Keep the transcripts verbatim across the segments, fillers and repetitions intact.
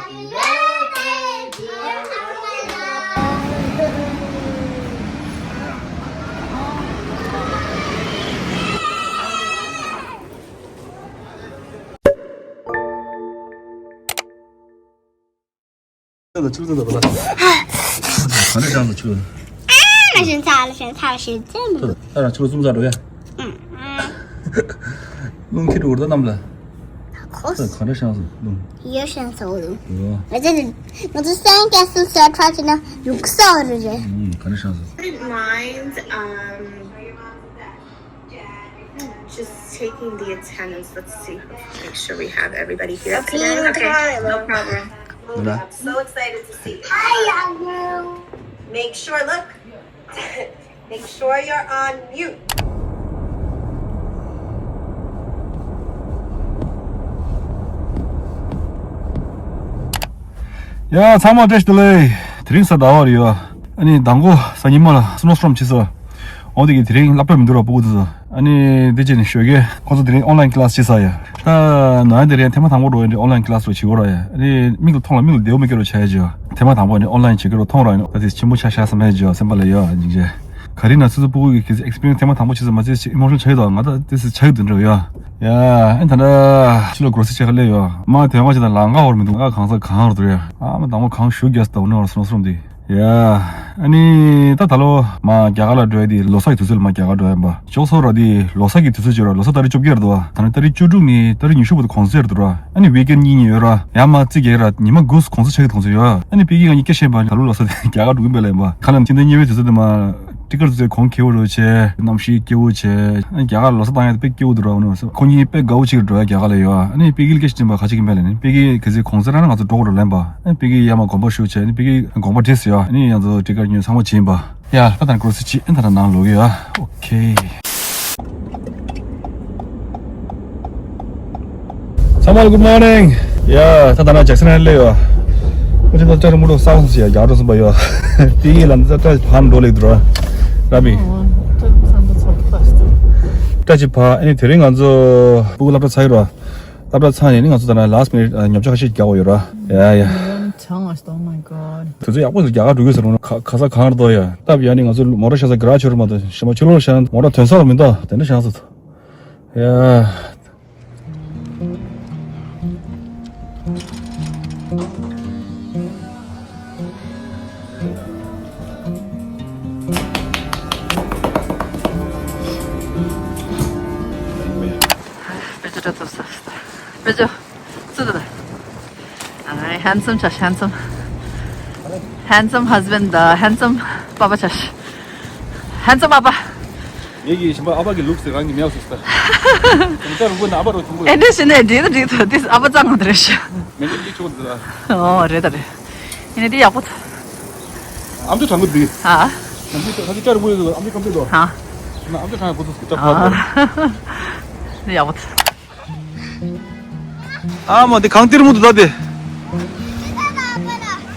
ལ་ཆུ་ཚོད་ལ་ག་འདྲ་བྱང་ལ་ཆུ། ཨ་ཞེན་ཚ་ལ་ཞེན་ཚ་ཞེན་ཚ་མི་འདུག་ད་རང་ཆུ་ལ་ཙུམ་ཚ་འགྲོ་ཡ། ཨ། རླུང་ཁྱེར་འགྲོ་ད་གནམ་ལ། ཁོ། ད་ག་འདྲ་བྱང་སོང་རླུང་། ཡོ་ཞེན་ཚ་འོ་འདུག་ཡོ། ང་ཚོ་ང་ཚོ་སེང་གེ་སུ་སུ་ཁྲ་ཆེ་ན་ཡུག་ས་འོ་རེད། ཨ་ག་འདྲ་བྱང་སོང་། Wouldn't mind, um, just taking the attendance. Let's see. Make sure we have everybody here today. Okay, no problem. Hold on. I'm so excited to see you. Hi, Anu. Make sure, look. Make sure you're on mute. ཡ་ཚང་མ་བཀྲ་ཤིས་བདེ་ལེགས། དེ་རིང་གཟའ་ཟླ་བ་རེད་ཡ། ཨ་ནི་མདང་དགོང་གཟའ་ཉི་མ་ལ་སི་ནོ་སི་ཊོམ་བྱས་སོང་། འོ་དེ་གི་དེ་རིང་སློབ་གྲྭ་མི་འདུག་ར་སྤུ་གུ་དེ་ཚོ། ཨ་ནི་དེ་བྱས་ནས་ཞོགས་ཀས་ཁོ་ཚོ་དེ་རིང་ཨོན་ལའིན་ཀི་ལ་སི་བྱས་ས་ཡ། ད་ནང་དེ་རིང་ཐེངས་མ་དང་པོ་འགྲོ་ཡ་འདི་ཨོན་ལའིན་ཀི་ལ་སི་རུ་བྱེད་དགོས་ར་ཡ། ཨ་ནི་མིག་ལ་མཐོང་ལ་མིག་ལ་བདེ་བོ་མི་སྐྱེ་རུ་ཆ་ཡ་ཇི། ཐེངས་མ་དང་པོ་ནི་ཨོན་ལའིན་བྱེད་ཀྱི་རུ་མཐོང་ར་ཡིན། ད་དེ་ཆེན་པོ་ཆ་ཤ་བསམ་ཡ་ཇི་སེམས་པ་ལ་ཡ་ཡིན་ཇི། ག་རེ་ན་སོ་སོ་སྤུ་གུ་གི་ཨེག་སི་པི་རི་ཡན་སི་ཐེངས་མ་དང་པོ་བྱས་ས་མ་ཚད་ཨི་མོ་ཤི་ནལ་ཆགས་ཡོད་དོ། ང་ད་དེ་སི་ཆགས་ཡོད་དུ་འགྲོ་ཡ། ཡ། ཨ་ནི་ད་ལྟ་ཕྱི་ལ་གྷོ་རོ་སི་རི་བྱེད་ག་སླེབས་ཡོད། མ་དེ་མ་བྱས་ད་ལམ་ཁ་བར་མི་འདུག་ང་གང་ས་གང་རུ་འདུག་ཡ། ཨ་མ་དང་པོ་གང་ཞུ་རྒྱུ་ཟེར་ད་འོ་ནི་བར་སོང་སོང་དེ། ཡ། ཨ་ནི་ད་ད་ལོ་མ་རྒྱ་གར་ལ་འགྲོ་ཡ་དེ་ལོ་གསར་གྱི་དུས་ཚོད་ལ་མ་རྒྱ་གར་འགྲོ་ཡ་ཡིན་པ། ཅོག་སོ་ར་དེ་ལོ་གསར་གྱི་དུས་ཚོད་ཅིག་ར་ལོ་གསར་ཏ་རིག་བཅོ་བརྒྱད་རེད་འདུག་ད་ནི་ཏ་རིག་བཅུ་དྲུག་ནས་ཏ་རིག་ཉི་ཤུ་བར་དུ་གུང་སེང་རེད་འདུག་ར། ཨ་ནི་ཝིག་ཨེན་གཉིས་གཉིས་ཡོད་ར། ཡར་མར་རྩིས་རྒྱག་ར་ཉི་མ་དགུ་གུང་སེང་ཆགས་ཀྱི་མཐོང་ཚོད་ཡོད། ཨ་ནི་པེ་ཀི་ང་གཉིས་སྐད་བཤད་པ་ད་ལོ་ལོ་གསར་དེ་རྒྱ་གར་འགྲོ་གི་མེད་ལ་ཡིན་པ། ཁ་ལམ་ཕྱི་ཟླ་གཉིས་པའི་དུས་ཚོད་དེ་མ། ཊི་ཀེ་ཊི་དེ་ཚོ་གོང་ཁེ་པོ་རུ་བྱས། གནམ་གཤིས་སྐྱིད་པོ་བྱས། ཨ་ནི་རྒྱ་གར་ལོ་གསར་བཏང་ཡ་དེ་དཔེ་སྐྱིད་པོ་འདུག་ར། འོ་ནི་ཁོ་གཉིས་དཔེ་དགའ་པོ་ཅིག་འགྲོ་ཡ་རྒྱ་གར་ལ་ཡོད། ཨ་ནི་པེ་ཀི་སྐད་ཆ་དྲིས་པ་ཁ་ཅིག་གིས་མེད་ལ་ནི་པེ་ཀི་གལ་སྲིད་གུང་སེང་རག་ན་ང་ཚོ་འགྲོ་དགོས་རེད་ལབ་པ། ཨ་ནི་པེ་ཀི་ཡར་མར་དགོངས་པ་ཞུ་བྱས། ཨ་ནི་པེ་ཀི་དགོངས་པ་འགྲིག་སོང་ཡ། ཨ་ནི་ང་ཚོ་ཊི་ཀེ་ཊི་ཉོས་ཚང་མ་བྱིན་པ། ཡ་ད་ད་ནི་གྷོ་རོ་སི་རི་ཅིག་ཨ་ནི་ད་ད་ནང་ལོག་གི་ཡོད། ཨོ་ཁེ། ཚང་མ་good morning། ཡ་ད་ད་ན་ཇེག་སན་ལ་སླེབས་ཡོད། ཨུ་ཅི་ད་ཏྲ་རི་མུ་ཏོ་སའུ་ཟེར་ཡ་རྒྱ་གར་སུམ་པ་ཡོད། དེ་ཡི་ལ་འདི་ད་ཏྲ་ཕར་འགྲོ་ལེགས་འདུག་ར། ར་བི། ཏྲ་ཅི་ཕ་ཨ་ནི་དེ་རིང་ང་ཚོ་སྤུ་གུ་སློབ་གྲྭ་ཚར་ཡོད་ར། སློབ་གྲྭ་ཚར་ནས་ནི་ང་ཚོ་ད་ན་last minute་ཉོ་ཆ་ཁ་ཤས་རྒྱག་དགོས་ཡོད་ར། ཡ་ཡ། ཡོན་ཆང་ཨ་ཤི། Oh my god། དེ་ཚོ་ཡག་པོ་ཞིག་རྒྱ་གར་འགྲོ་གི་ཟེར་རུང་ཁ་ཁ་ས་གང་རེད་དོ་ཡ། སྟབས་ཡག་ནི་ང་ཚོ་མོ་ཊ་བཞག་ས་གྷ་རེཇ་ཆེ་རུ་མ་གཏོགས་ཞེ་མ་ཕྱི་ལོགས་བཞག་ན་མོ་ཊ་ཐོན་ས་ལ་མི་འདུག་དེ་འདྲ་བཞག་སོང་། ཡ། དཔེ་ཆ་འདྲ་ཐོབ་ས། དཔེ་ཆ་ཙི་ད། ཨ། handsome ཆ་ཤ། handsome། handsome husband དང་handsome ཕ་པ་ཆ་ཤ། handsome ཨ་ཕ། ངེད་ཀྱི་ཞིམ་པ་ཨ་ཕ་གི་ལུགས་སུ་རང་གི་མེད་སུ་ལྟ། ད་རུང་པོ་ན་ཨ་ཕ་རུ་ཐུང་པོ། ཨེ་འདྲ་ཞིག་ནས་འགྲིག་ད་འགྲིག་ད། འདི་ཨ་ཕ་ཙང་ང་ད་རེ་ཤ། མེད་ཀྱི་འདི་ཆོག་འདི་ལ། ཨོ་རེད་ད་རེད། ཡིན་ནའི་འདི་ཡག་པོ་ད། ཨམ་ཅོག་གྲང་གི་འདི། ཨ། ཨམ་ཅོག་ད་འདི་ཀྱ་རུ་པོ་ཡོད། ཨམ་ཅོག་གམ་ཅོག་དོ། ཨ། ན་ཨམ་ཅོག་གྲང་ཡ་གོ་ཚོད་ཀྱི་ད་ཕ། འདི་ཡག་པོ་ད། ཨ་མ་འདི་གང་ཏིར་མུ་འདུག་ད་དེ།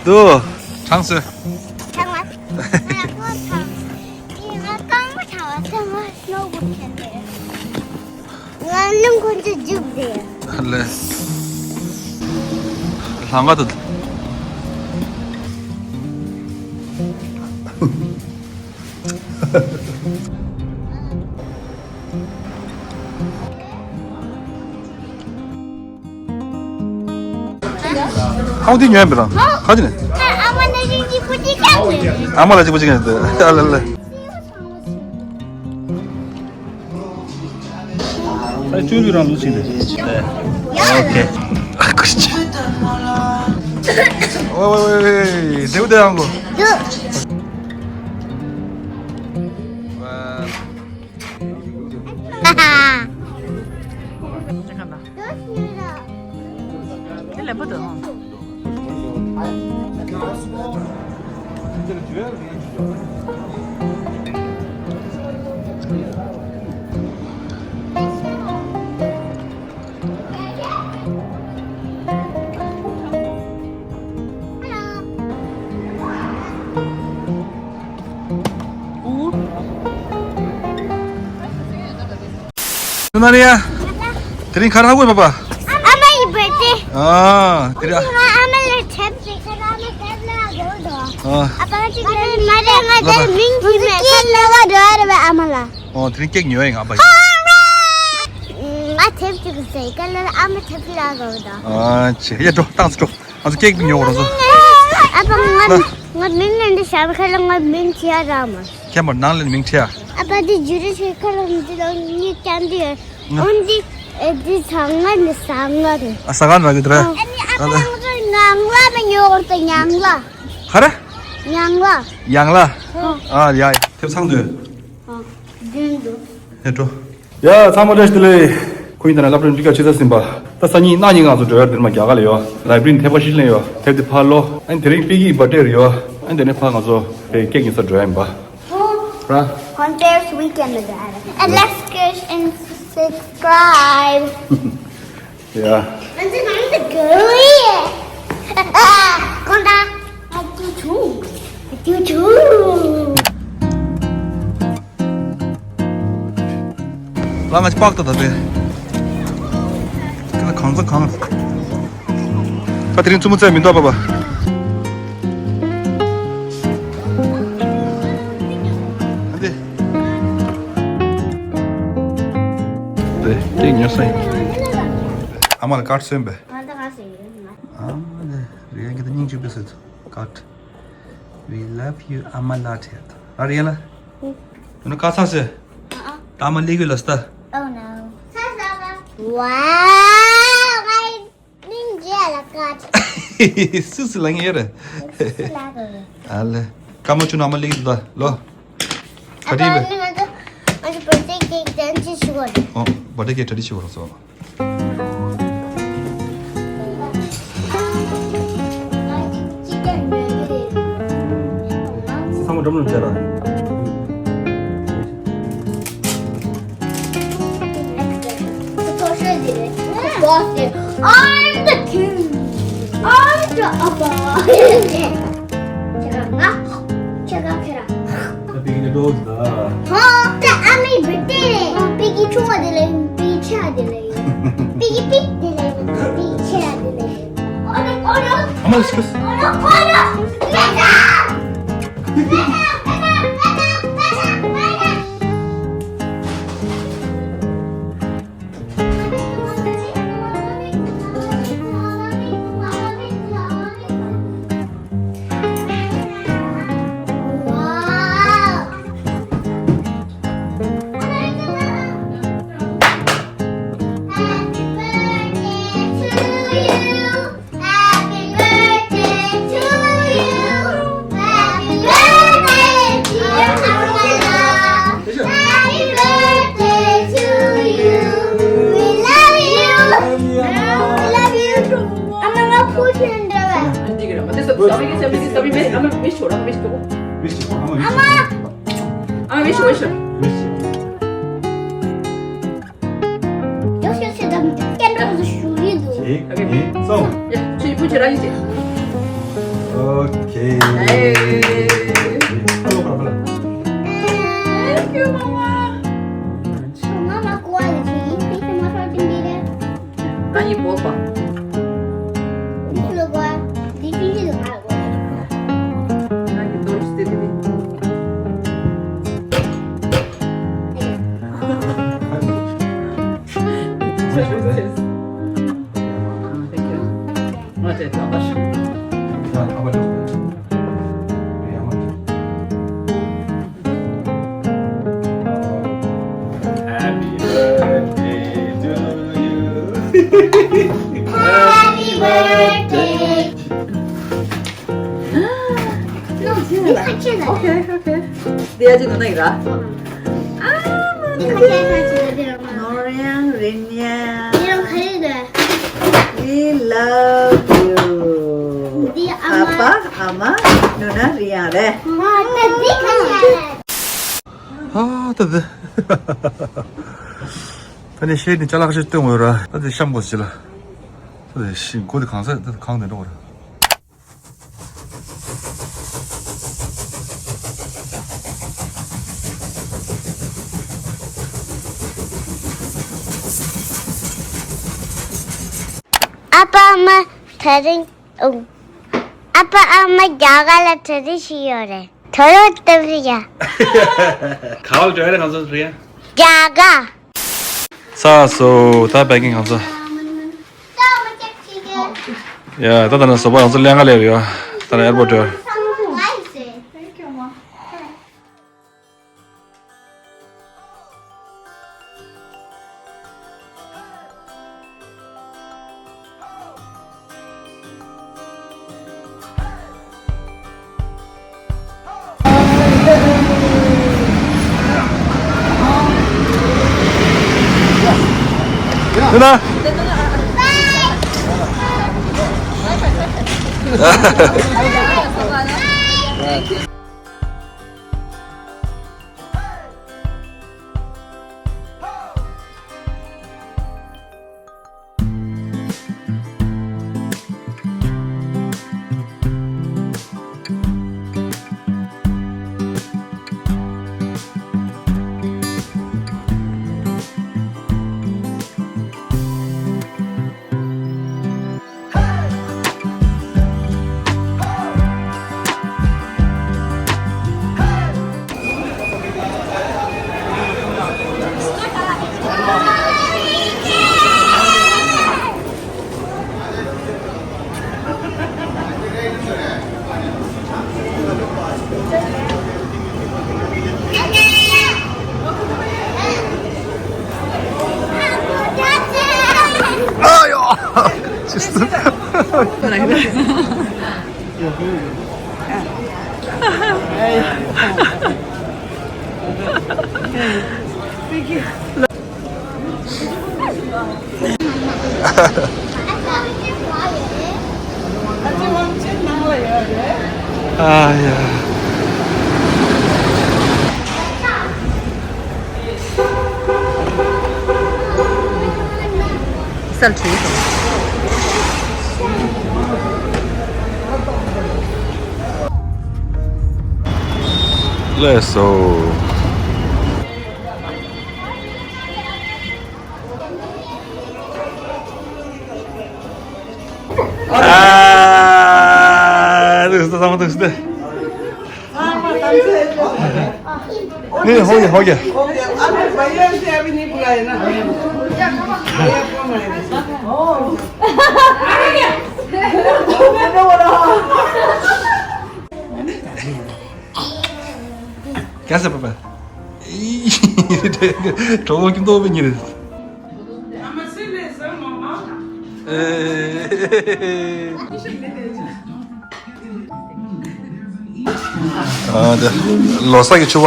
འདུག་གྲང་སོང་། གྲང་བ། ང་ཡང་ཁོ་གྲང་། ངས་ང་རྐང་པ་གྲང་བ་ཟེར། ང་སྣོག་པོ་ཁྱེར་ཏེ། ང་རླུང་ཁོ་ཚོས་རྒྱུགས་ཏེ། ལེ། ལྷང་ག་ད། ཨ་མ་འདི་ཉོས་པ་རང་ག་དེ་ནས། ཨ་མ་ལ་གཅིག་པུ་གཅིག་ག་ནས། ཨ་མ་ལ་གཅིག་པུ་གཅིག་ག་ནས། ཨ་ལ་ལ། ཨ་ཅོ་ལུ་རང་ལུ་ཅིག་རེད། ཨོ་ཁེ། ཨ་ཁུ་ཅི། ཝེ་ཝེ་ཝེ་ཝེ། དེའུ་དེ་ཡང་གོ། དེ་ལེན་པོ་འདུག་ཨུ། ནུ་ན་རེ་ཡ། དེ་རིང་ག་རེ་ཧ་གོ་ཡོད་པ། ཨ་མ་ཡི་བར་ཐི་ཌེ། ཨ། དེ་རིང་ང་ཨ་མ་ལ་ ཁྱེད་ཀྱིས་ཁ་ལག་མ་ཁྱེད་ལ་གོ་དོ། ཨ། ཨ་ཕ་ཅིག་ལ་མ་རེད། ང་དེར་མིང་གི་མེད། ཁ་ལག་ག་འགྲོ་རེད་པས། ཨ་མ་ལགས། ཨོ། དེ་རིང་ཀེག་ཉོ་ཡིན། ཨ་ཕ་ཡིན། ང་ཐེབས་ཅིག་ཟེར། ཁ་ལག་ཨ་མ་ཐེབས་ལ་གོ་དོ། ཨ་ཅེ། ཡ་འགྲོ། ཏང་སི་འགྲོ། ང་ཚོ་ཀེག་ཉོ་རོགས་སོ། ཨ་ཕ་ང་ང་མིང་ལ་འདི་བྱ་བ་ཁ་ལ་ང་མིང་བྱེད་ར་མ། ཁྱེད་མར་ནང་ལ་མིང་བྲིས་ཨ། ཨ་ཕ་འདི་འཇུ་རེ་ཞིག་ཁ་ལ་འདི་ལ་གཉིས་ཀྱང་འདི་ཡོད། འོན་ཏེ་ཨེ་འདི་ཟ་ང་ནི་ཟ་ང་རེད། ཨ་ཟ་ང་ར་གི་དེ་ར། ཨ་ནི་ཨ་ཕ་ང་ཚོ་ཉང་ལ་མི་ཉོ་བར་དུ་ཉང་ལ། ག་རེ། ཉང་ལ། ཡང་ལ། ཨ་ཡ་ཡ། ཐེབས་ཚང་འདོད། ཨ་འདོད་འདོད། ཧེ་འགྲོ། ཡ་ཚང་མ་བཀྲ་ཤིས་བདེ་ལེགས། ཁོ་ཡིན་ད་ནི་སློབ་གྲྭ་འགྲིག་ག་ཆེ་ས་ཟིན་པ། ད་སང་ཉིན་གནངས་ཉིན་ང་ཚོ་འགྲོ་ཡ་འདིར་མ་རྒྱ་གར་ལ་ཡོད། ལའི་བྷི་རི་ནས་ཐེབས་ཀ་ཤིག་ལེན་ཡོད། ཐེབས་དེ་ཕར་ལོ། ཨ་ནི་དེ་རིང་པི་ཀིའི་བར་ཌེ་རེད་ཡོད། ཨ་ནི་དེ་ནས་ཕར་ང་ཚོ་ཀེག་ཉོ་ས་འགྲོ་ཡ་ཡིན་པ། ར། Converse weekend and let's get and subscribe. Yeah. And then I'm the girl. Ah, conda. I do too. I do too. ལ་ང་ཅི་པག་ཏོ་ད་པས། ཁ་ལ་གང་ཚ་གང་། ད་དེ་རིང་བཙུན་མོ་བཙལ་མི་འདུག་པ་པ། ཨ་འདི། དེ་ཀེག་ཉོ་ས་ཡིན། ཨ་མ་ལ་ཀར་སོན་པས། ང་ད་ག་ཟེར་ཡིན་ང་། ཨ་མ་ལ་རེ་ཡང་གི་ད་སྙིང་རྗེ་པོ་ཟེར་ཚོ་ཀར། We love you ཨ་མ་ལགས་བྲིས། ཨ་རེ་ཡ་ལ། ཡིན་ན་ཀ་ཚ་ཟེར། ཨ་ཨ། ད་ཨ་མ་ལེགས་ཡོད་ལ་སྟ། Oh no. Wow, my ninja like that. སུ་སུ་ལ་ངེས་རེད། སུ་ལ་གོ་རེད། ཨ་ལེ། ཀ་མ་ཆུ་ན་ཨ་མ་ལེགས་ཡོད་ད་ལོ། ག་དུས་ཡིན་པས། ང་ཚོ་ང་ཚོ་བར་ཌེ་ཀེག་དན་ཅི་ཞུ་གོ་རེད། ཨོ། བར་ཌེ་ཀེག་གྲ་སྒྲིག་ཞུ་གོ་རེད་སོ། ཚང་མ་འགྲོ་མི་འདུག་བྱས་ར། I'm the king. I'm the upper. ཁྱེད་ཀ་ང་། ཁྱེད་ཀ་ཁྱེད་ར། ད་པི་ཀི་འདི་འགྲོ་འདུག་ད། ཧོ། ད་ཨ་མའི་བར་ཌེ་རེད། པི་ཀི་ཆུང་བ་དེ་ལ་ཡིན། པི་ཀི་ཆེ་བ་དེ་ལ་ཡིན། པི་ཀི་པི་དེ་ལ་ཡིན། པི་ཀི་ཆེ་བ་དེ་ལ་ཡིན། ཨོ་རེད་ཨོ་རེད། ཨ་མ་ལ་སྐུ། ཨོ་རེད་ཨོ་རེད། ལེ་ད། Happy birthday to you. Happy birthday to you. Happy birthday, dear Amanda. Happy birthday to you. We love you. We love you. Amanda, push it. Amanda, wish, wish. ཡོ་ཤོ་ཤོ་དང་སྐད་འགྲོ་ཞུ་ཡི་འདུག་གཅིག་གཉིས་གསུམ། ཡ། ཆུ་ཡི་བུ་ཆེ་ར་ཡི་ཆེ། ཨོ་ཁེ། ཧེ། ཧ་ལོ་ཧ་ལོ། Thank you, Mama. Mama, quiet, please. Please, Mama, something bigger. ང་ཡི་བོད་པ། འདི་ལོ་བ། འདི་ཅི་ཡིན་ལ་བ། ང་ཡི་དོར་སྟེ་འདི་ནི། Thank you. ང་དེ་ཐོག་པ་ཞིག Happy birthday to you. Happy birthday. Okay, okay. Dia aja nuna ira. Ah, mana dia? Norang Rinya. We love you. འདི་ཨ་མ། ཨ་ཕ། ཨ་མ། ནུ་ན་རི་ཡང་རེད། ཨ་ད་འདི་ག་ཡ། ཨ་ད་འདི། ད་ནི་ཤེལ་ནི་ཅ་ལག་ཞིག་སྟོན་དགོས་ར། ད་འདི་ཤམ་དགོས་ཞིག་ལ། ད་འདི་ཤིང་སྒོ་འདི་གང་ས་ད་གང་དེ་འགྲོ་ར། ཨ་ཕ་ཨ་མ་དེ་རིང་ཨོ། ཨ་ཕ་ཨ་མ་རྒྱ་གར་ལ་གྲ་སྒྲིག་བྱས་ཡོད་རེད། དོ་རོ་སྟབས་རེད་ཡ། ག་བ་ལ་འགྲོ་ཡ་རེད། ང་ཚོ་རེད་ཡ། རྒྱ་གར། ཚར་སོང་། ད་པེ་ཀིང་ང་ཚོ། ཡ་ད་ད་ནི་བཟོ་པ་ང་ཚོ་ལྷན་ཁ་སླེབས་ཡོད། ད་ནི་ཨེར་པོར་ཊི་ཡོད། ཨ་ཡ། སལ་བྲིས་སོང་། ལགས་སོ། ཨ་དུས་ད་ཚང་མ་དུས་ད། ནི་ཧོ་གེ་ཧོ་གེ། ག་ཟེར་པ་པ། གྲོགས་པོ་ཁྱིམ་ཐོག་པའི་ཉིན་རེད། ཨ་དེ་ལོ་གསར་གྱི་ཕྱུ་པ།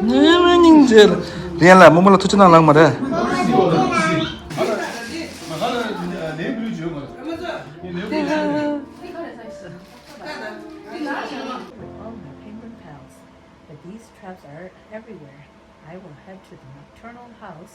ངའི་མི་སྙིང་རྗེ། རེད་ལ་རྨོ་མོ་ལ་ཐུགས་རྗེ་གནང་ལགས་མ་རེད། All my penguin pals, but these traps are everywhere. I will head to the nocturnal house.